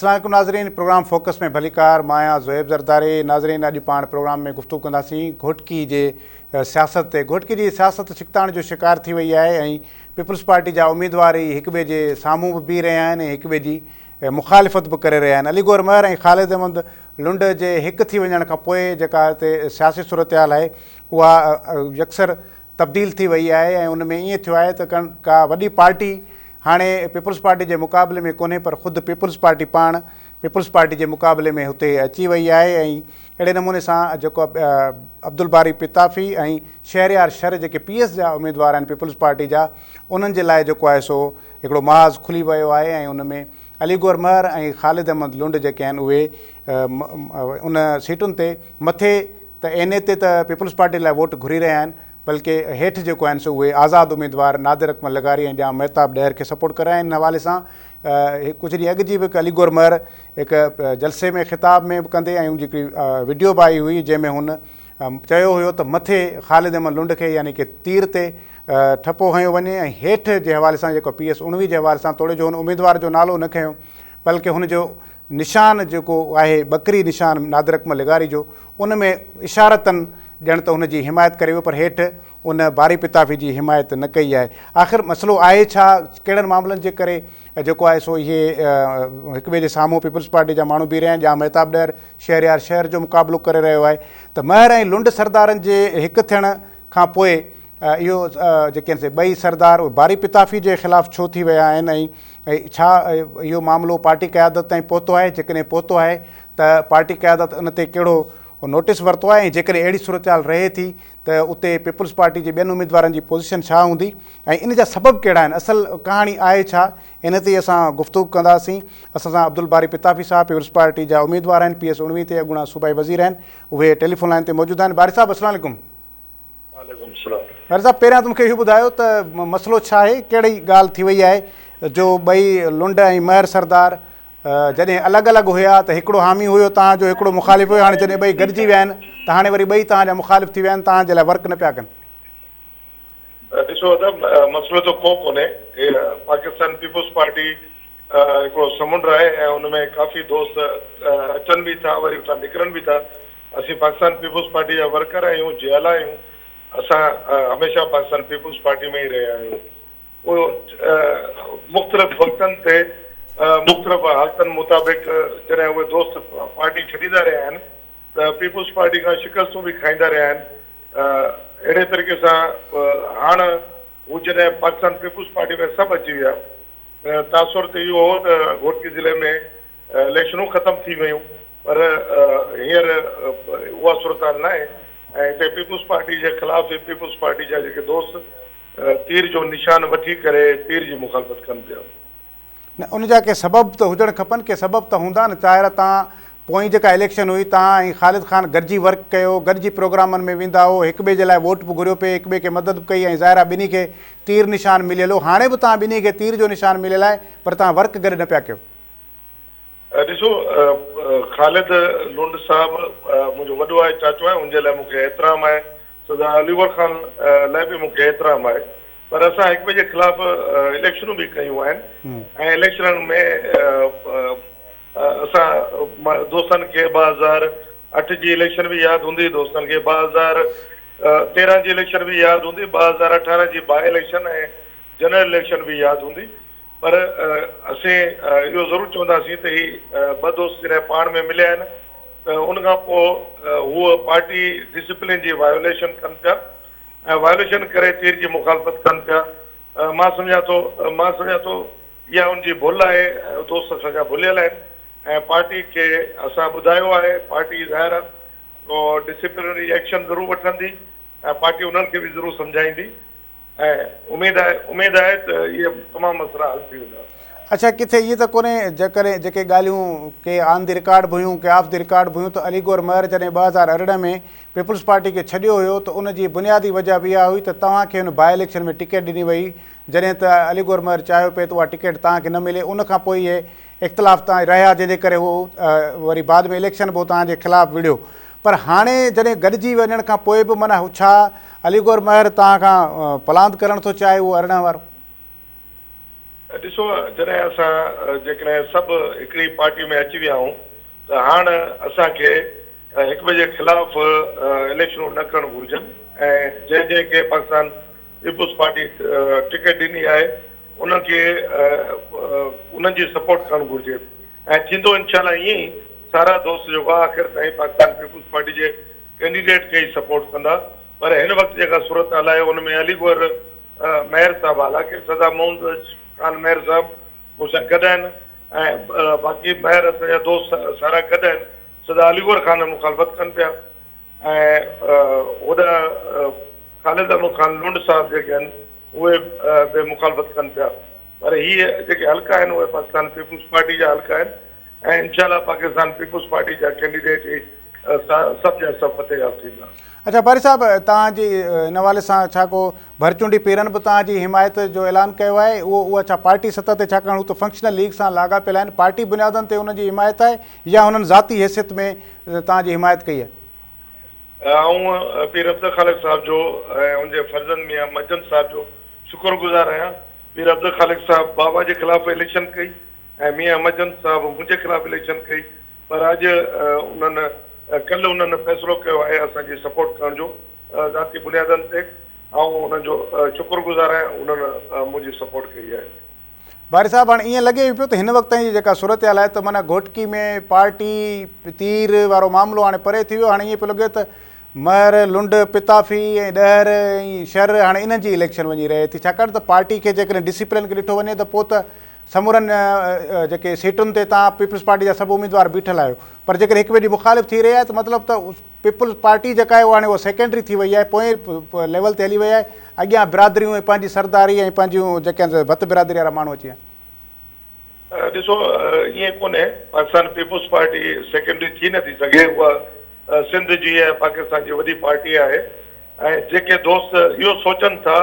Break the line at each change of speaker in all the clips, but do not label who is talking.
اسلام عليڪم ناظرين پروگرام فوڪس ۾ ڀليڪار مان آهيان زوهيب زرداري ناظرين اڄ پاڻ پروگرام ۾ گفتگو ڪنداسين گهوٽڪي جي سياست تي گهوٽڪي جي سياست ڇڪتاڻ جو شڪار ٿي وئي آهي ۽ پيپلز پارٽي جا اميدوار ئي هڪ ٻئي جي سامهون به بيهي رهيا آهن ۽ هڪ ٻئي جي مخالفت به ڪري رهيا آهن علي گوهر مهر ۽ خالد احمد لنڊ جي هڪ ٿي وڃڻ کان پوء جيڪا هتي سياسي صورتحال آهي اها يڪسر تبديل ٿي وئي آهي ۽ ان ۾ ائين ٿيو آهي ته ڪا وڏي پارٽي هاڻي پيپلز پارٽي جي مقابلي ۾ ڪونهي پر خود پيپلز پارٽي پاڻ پيپلز پارٽي جي مقابلي ۾ هتي اچي وئي آهي ۽ اهڙي نموني سان جيڪو عبدالباري پتافي ۽ شهريار شر جيڪي پي ايس جا اميدوار آهن پيپلز پارٽي جا انهن جي لاء جيڪو آهي سو هڪڙو محاذ کلي ويو آهي ۽ ان ۾ علي گوهر مهر ۽ خالد احمد لنڊ جيڪي آهن اهي ان سيٽن تي مٿي ته اين اي تي ته پيپلز پارٽي لاء ووٽ گهري رهيا آهن بلڪه هيٺ جيڪو آهن سو اهي آزاد اميدوار نادر اڪمل لغاري ۽ ڄام مهتاب ڏهر کي سپورٽ ڪري رهيا آهن ان حوالي سان ڪجهه ڏينهن اڳ جي به هڪ علي گور مهر هڪ جلسي ۾ خطاب ۾ به ڪندي ۽ ان جي هڪڙي وڊيو به آئي هئي جنهن ۾ هن چيو هيو ته مٿي خالد احمد لنڊ کي يعني ڪي تير تي ٺپو هنيو وڃي ۽ هيٺ جي حوالي سان جيڪو پي ايس 19 جي حوالي سان توڙي جو هن اميدوار جو نالو نه کنيو بلڪه هن جو نشان جيڪو آهي ٻڪري نشان نادر اڪمل لغاري جو ان ۾ اشارتن ڄڻ ته هن جي حمايت ڪري ويو پر هيٺ ان باري پتافي جي حمايت نه ڪئي آهي. آخر مسئلو آهي ڇا؟ ڪهڙن معاملن جي ڪري جيڪو آهي سو اهي هڪ ٻئي جي سامهون پيپلز پارٽي جا ماڻهو بيهي رهيا آهن. ڄام مهتاب ڏهر شهريار شهر جو مقابلو ڪري رهيو آهي ته مهر ۽ لنڊ سردارن جي هڪ ٿيڻ کان پوء اهو جيڪي آهن سي ٻئي سردار باري پتافي جي خلاف ڇو ٿي ويا آهن ۽ ڇا اهو معاملو پارٽي قيادت تائين پهتو آهي؟ جيڪڏهن پهتو آهي ته پارٽي قيادت ان تي ڪهڙو نوٽيس ورتو آهي ۽ جيڪڏهن اهڙي صورتحال رهي ٿي ته اتي پيپلز پارٽي جي ٻين اميدوارن جي پوزيشن ڇا هوندي ۽ ان جا سبب ڪهڙا آهن؟ اصل ڪهاڻي آهي ڇا؟ ان تي اسان گفتگو ڪنداسين. اسان سان عبدالباري پتافي صاحب پيپلز پارٽي جا اميدوار آهن، پي ايس 19 تي اڳوڻا صوبائي وزير آهن، اهي ٽيليفون لائين تي موجود آهن. باري صاحب السلام عليڪم.
وعليڪم السلام.
باري صاحب پهريان ته مون کي اهو ٻڌايو ته مسئلو ڇا آهي، ڪهڙي ڳالهه ٿي وئي آهي جو ٻئي لنڊ ۽ مهر سردار جڏهن الڳ الڳ هيا ته هڪڙو حامي هيو توهان جو هڪڙو مخالف هيو هاڻي جڏهن ٻئي گڏجي ويا آهن ته هاڻي وري ٻئي توهان جا مخالف ٿي ويا آهن توهان جي لاء ورڪ نه پيا ڪن.
ڏسو ادا مسئلو ته ڪو ڪونهي هي پاڪستان پيپلز پارٽي هڪڙو سمنڊ آهي ۽ ان ۾ ڪافي دوست اچن به ٿا وري اتان نڪرن به ٿا اسين پاڪستان پيپلز پارٽي جا ورڪر آهيون جيالا آهيون اسان هميشه پاڪستان پيپلز پارٽي ۾ ئي رهيا آهيون اهو مختلف وقتن تي مختلف حالتن مطابق جڏهن اهي دوست پارٽي ڇڏيندا رهيا آهن ته پيپلز پارٽي کان شڪستون به کائيندا رهيا آهن اهڙي طريقي سان هاڻ هو جڏهن پاڪستان پيپلز پارٽي ۾ سڀ اچي ويا تاثر ته اهو هو ته گهوٽڪي ضلعي ۾ اليڪشنون ختم ٿي ويون پر هينئر اها صورتحال ناهي ۽ هتي پيپلز پارٽي جي خلاف به پيپلز پارٽي جا جيڪي دوست تير جو نشان وٺي ڪري تير جي مخالفت ڪن پيا.
نه ان جا ڪي سبب ته هجڻ کپن، ڪي سبب ته هوندا نه، ظاهر آ توهان پوئين جيڪا اليڪشن هئي توهان ۽ خالد خان گڏجي ورڪ ڪيو، گڏجي پروگرامن ۾ ويندا هو، هڪ ٻئي جي لاء ووٽ به گهريو پئي، هڪ ٻئي کي مدد به ڪئي ۽ ظاهر آ ٻنهي کي تير نشان مليل هو، هاڻي به توهان ٻنهي کي تير جو نشان مليل آهي پر توهان ورڪ گڏ نه پيا ڪيو.
ڏسو خالد لنڊ صاحب منهنجو وڏو آهي، چاچو آهي، ان جي لاء مون کي احترام آهي، سردار علي گوهر خان لاء به مون کي احترام آهي پر اسان هڪ ٻئي جي خلاف اليڪشنون به ڪيون آهن ۽ اليڪشنن ۾ اسان دوستن کي 2008 جي اليڪشن به ياد هوندي، دوستن کي 2013 جي اليڪشن به ياد هوندي، 2018 جي باء اليڪشن ۽ جنرل اليڪشن به ياد هوندي پر اسين اهو ضرور چونداسين ته هي ٻه دوست جڏهن پاڻ ۾ مليا آهن ته ان کان پوء هو پارٽي ڊسپلين جي وايوليشن ڪن پيا ۽ وايوليشن ڪري تير جي مخالفت ڪن پيا مان سمجهان ٿو مان سمجهان ٿو اها ان جي ڀل آهي دوست اسان جا ڀليل آهن ۽ پارٽي کي اسان ٻڌايو آهي پارٽي ظاهر آهي ڊسپلنري ايڪشن ضرور وٺندي ۽ پارٽي انهن کي به ضرور سمجهائيندي ۽ اميد آهي اميد آهي ته اهي تمام مسئلا حل ٿي ويندا.
اڇا ڪٿي ائين ته ڪونهي جيڪڏهن جيڪي ڳالهيون ڪي آن the record به هيون ڪي آف the record به هيون ته علي گوهر مهر جڏهن 2018 ۾ پيپلز پارٽي کي ڇڏيو هيو ته ان جي بنيادي وجه به اها هئي ته توهان کي هن باء اليڪشن ۾ ٽڪيٽ ڏني وئي جڏهن ته علي گوهر مهر چاهيو پئي ته اها ٽڪيٽ توهان کي نه ملي ان کان پوء اهي اختلاف تان رهيا جنهن جي ڪري هو وري بعد ۾ اليڪشن به توهان جي خلاف وڙهيو پر هاڻي جڏهن گڏجي وڃڻ کان پوء به معنيٰ هو ڇا علي گوهر مهر توهان کان پلاند ڪرڻ ٿو چاهي اهو 18 وارو؟
ڏسو، جڏهن اسان جيڪڏهن سڀ هڪڙي پارٽي ۾ اچي ويا آهيون ته هاڻ اسان کي هڪ ٻئي جي خلاف اليڪشنون نه ڪرڻ گهرجن ۽ جنهن جنهن کي پاڪستان پيپلز پارٽي ٽڪيٽ ڏني آهي، انهن کي انهن جي سپورٽ ڪرڻ گهرجي ۽ ٿيندو انشاء الله ائين ئي. سارا دوست جيڪو آهي آخر تائين پاڪستان پيپلز پارٽي جي ڪينڊيڊيٽ کي ئي سپورٽ ڪندا، پر هن وقت جيڪا صورتحال آهي، ان ۾ علي گوهر مهر صاحب، حالانڪه سزا محمد خان مهر صاحب مون سان گڏ آهن ۽ باقي مهر اسان جا دوست سارا گڏ آهن، سزا علي گوهر خان مخالفت ڪن پيا ۽ هوڏانهن خالد احمد خان لنڊ صاحب جيڪي آهن، اهي به مخالفت ڪن پيا، پر هي جيڪي حلقا آهن، اهي پاڪستان پيپلز پارٽي جا حلقا آهن ۽ انشاء الله پاڪستان پيپلز پارٽي جا ڪينڊيڊيٽ ئي سڀ جا سڀ فتحياب ٿيندا.
اڇا باري صاحب، توهان جي ان حوالي سان ڇا ڪو ڀرچونڊي پيرن به توهان جي حمايت جو اعلان ڪيو آهي؟ اهو اها ڇا پارٽي سطح تي، ڇاڪاڻ هو ته فنڪشنل ليگ سان لاڳاپيل آهن، پارٽي بنيادن تي انهن جي حمايت آهي يا هنن ذاتي حيثيت ۾ توهان جي حمايت ڪئي آهي؟
آئون پير عبدالخالق صاحب جو ۽ ان جي فرزند ميان مجن صاحب جو شڪر گذار آهيان. پير عبدالخالق صاحب بابا جي خلاف اليڪشن ڪئي ۽ ميان مجن صاحب منهنجي خلاف اليڪشن ڪئي، پر اڄ انهن ڪلهه انهن فيصلو ڪيو آهي اسان جي سپورٽ ڪرڻ جو ذاتي بنيادن تي. آئون انهن جو شڪر گذار آهيان، انهن منهنجي سپورٽ ڪئي آهي.
باري صاحب، هاڻي ائين لڳي پيو ته هن وقت تائين جي جيڪا صورتحال آهي ته معنيٰ گهوٽڪي ۾ پارٽي تير وارو معاملو هاڻي پري ٿي ويو. هاڻي ائين پيو لڳي ته مهر، لنڊ، پتافي ۽ ڏهر ۽ شھر، هاڻي انهن جي اليڪشن وڃي رهي ٿي، ڇاڪاڻ ته پارٽي کي جيڪڏهن ڊسيپلين کي ڏٺو وڃي ته پوء ته سمورن جيڪي سيٽن تي تان پيپلز پارٽي جا سڀ اميدوار بيٺل آهيو، پر جيڪڏهن هڪ ٻئي جي مخالف ٿي رهي آهي ته مطلب ته پيپلز پارٽي جيڪا آهي اها هاڻي اها سيڪنڊري ٿي وئي آهي، پوئين ليول تي هلي وئي آهي. اڳيان برادريون ۽ پنهنجي سرداري ۽ پنهنجيون جيڪي آهن ڀت برادري وارا ماڻهو اچي ويا آهن.
ڏسو، ائين ڪونهي، پاڪستان پيپلز پارٽي سيڪنڊري ٿي نٿي سگهي، اها سنڌ جي ۽ پاڪستان جي وڏي پارٽي آهي ۽ جيڪي دوست اهو سوچن ٿا،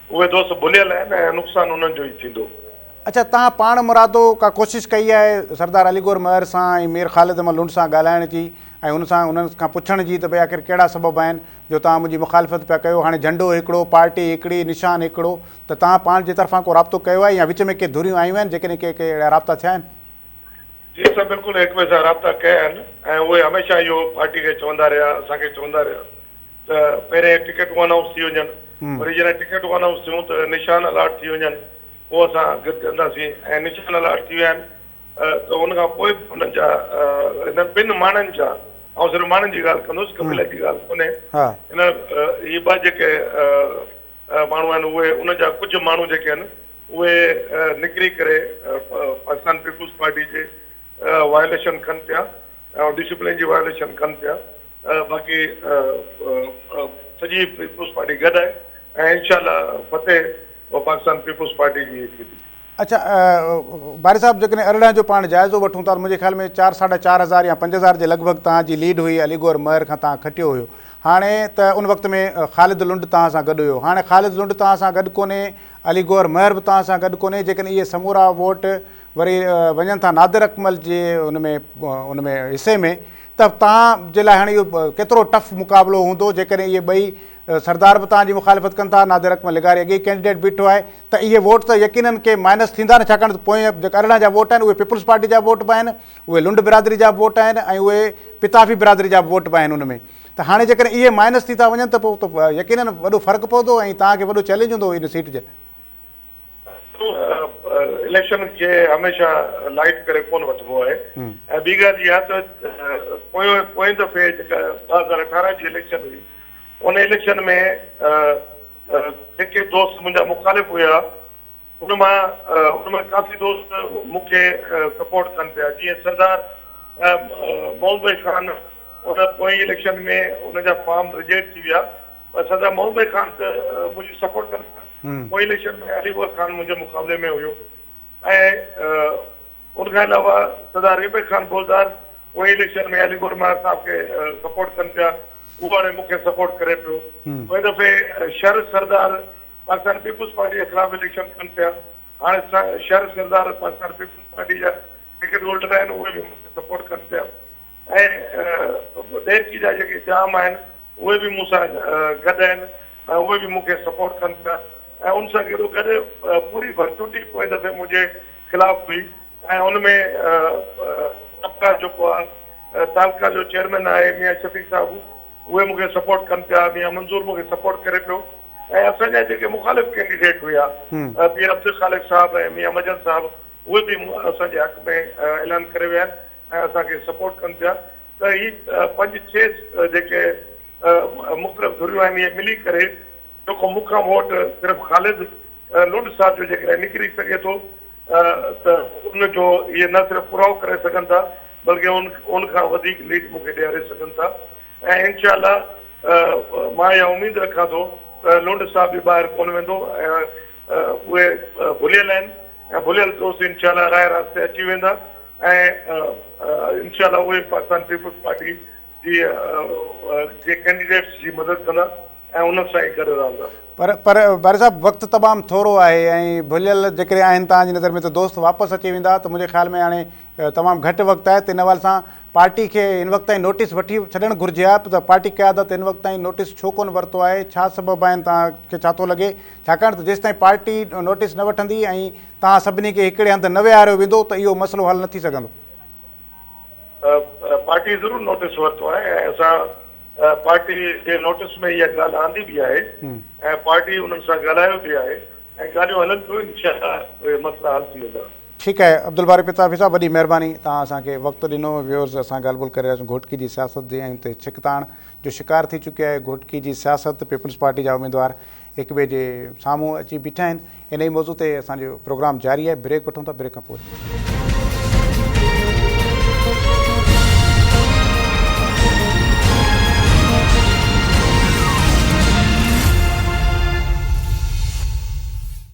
اهي دوست ڀليل آهن ۽ نقصان انهن جو ئي ٿيندو.
اڇا توهان پاڻ مرادو ڪا ڪوشش ڪئي آهي سردار علي گوهر مهر سان ۽ مير خالد احمد لنڊ سان ڳالهائڻ جي ۽ ان سان انهن کان پڇڻ جي ته ڀئي آخر ڪهڙا سبب آهن جو توهان منهنجي مخالفت پيا ڪيو، هاڻي جهنڊو هڪڙو، پارٽي هڪڙي، نشان هڪڙو، ته توهان پاڻ جي طرفان ڪو رابطو ڪيو آهي يا وچ ۾ ڪي ڌريون آيون آهن، جيڪڏهن ڪي ڪي اهڙا رابطا ٿيا آهن؟
جي اسان بلڪل هڪ ٻئي سان رابطا ڪيا آهن ۽ اهي هميشه اهو پارٽي کي چوندا رهيا، اسان کي چوندا رهيا ته پهرين ٽڪيٽون انائونس ٿي وڃن، وري جڏهن ٽڪيٽون انائونس ٿيون ته نشان الاٽ ٿي وڃن، پوء اسان گڏ ڪنداسين ۽ نشان الاٽ ٿي ويا آهن ته ان کان پوء به انهن جا، انهن ٻن ماڻهن جا، آئون صرف ماڻهن جي ڳالهه ڪندس، قبيلن جي ڳالهه ڪونهي، ان هي ٻه جيڪي ماڻهو آهن، اهي ان جا ڪجهه ماڻهو جيڪي آهن، اهي نڪري ڪري پاڪستان پيپلز پارٽي جي وايوليشن ڪن پيا ۽ ڊسپلين جي وايوليشن ڪن پيا، باقي سڄي پيپلز پارٽي گڏ آهي ۽ انشاء الله فتح پاڪستان پيپلز پارٽي جي ئي ٿيندي.
اڇا باري صاحب، جيڪڏهن 18 جو پاڻ جائزو وٺون ٿا ته منهنجي خيال ۾ چار ساڍا چار هزار يا 5000 جي لڳ ڀڳ توهان جي ليڊ هئي، علي گوهر مهر کان توهان کٽيو هيو، هاڻي ته ان وقت ۾ خالد لنڊ توهان سان گڏ هيو، هاڻي خالد لنڊ توهان سان گڏ ڪونهي، علي گوهر مهر به توهان سان گڏ ڪونهي، جيڪڏهن اهي سمورا ووٽ وري وڃن ٿا نادر اڪمل جي ان ۾ ان ۾ حصي ۾ ته توهان جي لاء هاڻي اهو ڪيترو ٽف مقابلو هوندو، جيڪڏهن اهي ٻئي سردار به توهان جي مخالفت ڪن ٿا، نادر اڪمل لغاري اڳي ئي ڪينڊيڊيٽ بيٺو آهي ته اهي ووٽ ته يقينن ڪي مائنس ٿيندا نه، ڇاڪاڻ ته پوئين جيڪا 18 جا ووٽ آهن، اهي پيپلز پارٽي جا به ووٽ به آهن، اهي لنڊ برادري جا به ووٽ آهن ۽ اهي پتافي برادري جا به ووٽ به آهن ان ۾ ته هاڻي جيڪڏهن اهي مائنس ٿي ٿا وڃن ته پوء ته يقينن وڏو فرق پوندو ۽ توهان کي وڏو چئلينج هوندو ان سيٽ جي.
اليڪشن کي هميشه لائيٽ ڪري ڪونه وٺبو آهي ۽ ٻي ڳالهه اها ته پوئين پوئين دفعي جيڪا 2018 جي اليڪشن هئي، ان اليڪشن ۾ جيڪي دوست منهنجا مخالف هيا، ان مان ڪافي دوست مون کي سپورٽ ڪن پيا، جيئن سردار محمد بخش خان، ان پوئين اليڪشن ۾ ان جا فارم رجيڪٽ ٿي ويا، پر سردار محمد بخش خان ته منهنجي سپورٽ ڪن پيا. پوئين اليڪشن ۾ علي گوهر خان منهنجي مقابلي ۾ هيو ۽ ان کان علاوه سردار ريبڪ خان بوزدار پوئين اليڪشن ۾ علي گوهر مهر صاحب کي سپورٽ ڪن پيا، اهو هاڻي مون کي سپورٽ ڪري پيو. پوئين دفعي شر سردار پاڪستان پيپلز پارٽي جي خلاف اليڪشن ڪن پيا، هاڻي شر سردار پاڪستان پيپلز پارٽي جا ٽڪيٽ هولڊر آهن، اهي به مون کي سپورٽ ڪن پيا ۽ ڏهرڪي جا جيڪي ڄام آهن، اهي به مون سان گڏ آهن ۽ اهي به مون کي سپورٽ ڪن پيا ۽ ان سان گڏو گڏ پوري ڀرچونڊي پوئين دفعي منهنجي خلاف هئي ۽ ان ۾ طبقا جيڪو آهي تعلقه جو چيئرمين آهي ميان شفيق صاحب اهي مون کي سپورٽ ڪن پيا، ميان منظور مون کي سپورٽ ڪري پيو ۽ اسان جا جيڪي مخالف ڪينڊيڊيٽ هيا ميان عبدالخالق صاحب ۽ ميان مجن صاحب اهي به اسان جي حق ۾ اعلان ڪري ويا آهن ۽ اسان کي سپورٽ ڪن پيا ته هي پنج ڇهه جيڪي مختلف ڌريون آهن اهي ملي ڪري جيڪو مون کان ووٽ صرف خالد لنڊ صاحب جو جيڪڏهن نڪري سگهي ٿو ته ان جو اهي نه صرف پورائو ڪري سگهن ٿا بلڪه ان کان وڌيڪ ليڊ مون کي ڏياري سگهن ٿا ۽ انشاء الله مان اها اميد رکان ٿو ته لنڊ صاحب به ٻاهر ڪونه ويندو ۽ اهي ڀليل آهن ۽ ڀليل دوست انشاء الله راهه راست تي اچي ويندا ۽ انشاء الله اهي پاڪستان پيپلز پارٽي جي جي ڪينڊيڊيٽس جي مدد ڪندا ۽ انهن سان ئي گڏ رهندا.
پر پر باري صاحب وقت تمام ٿورو آهي ۽ ڀليل جيڪڏهن آهن توهان جي نظر ۾ ته دوست واپس اچي ويندا ته منهنجي خيال ۾ هاڻي تمام گهٽ وقت آهي ته ان حوالي سان پارٽي کي هن وقت تائين نوٽيس وٺي ڇڏڻ گهرجي ها ته پارٽي قيادت هن وقت تائين نوٽيس ڇو ڪونه ورتو آهي ڇا سبب آهن توهان کي ڇا ٿو لڳي ڇاڪاڻ ته جيستائين پارٽي نوٽيس نه وٺندي ۽ توهان سڀني کي هڪڙي هنڌ نه ويهاريو ويندو ته اهو مسئلو حل نه ٿي سگهندو.
پارٽي ضرور نوٽيس ورتو آهي ۽ اسان پارٽي جي نوٽيس ۾ اها ڳالهه آندي به آهي ۽ پارٽي انهن سان ڳالهايو به آهي ۽ ڳالهيون هلن پيون انشاء الله اهي مسئلا حل ٿي ويندا.
ٺيڪ آهي عبدالباري پتافي صاحب وڏي مهرباني توهان اسان کي وقت ڏنو ويورز اسان ڳالهه ٻولهه ڪري رهياسون گهوٽڪي جي سياست جي ۽ اتي ڇڪتاڻ جو شڪار ٿي چڪي آهي گهوٽڪي جي سياست پيپلز پارٽي جا اميدوار هڪ ٻئي جي سامهون اچي بيٺا آهن انهي موضوع تي اسان جو پروگرام جاري آهي بريڪ وٺون ٿا بريڪ کان پوء.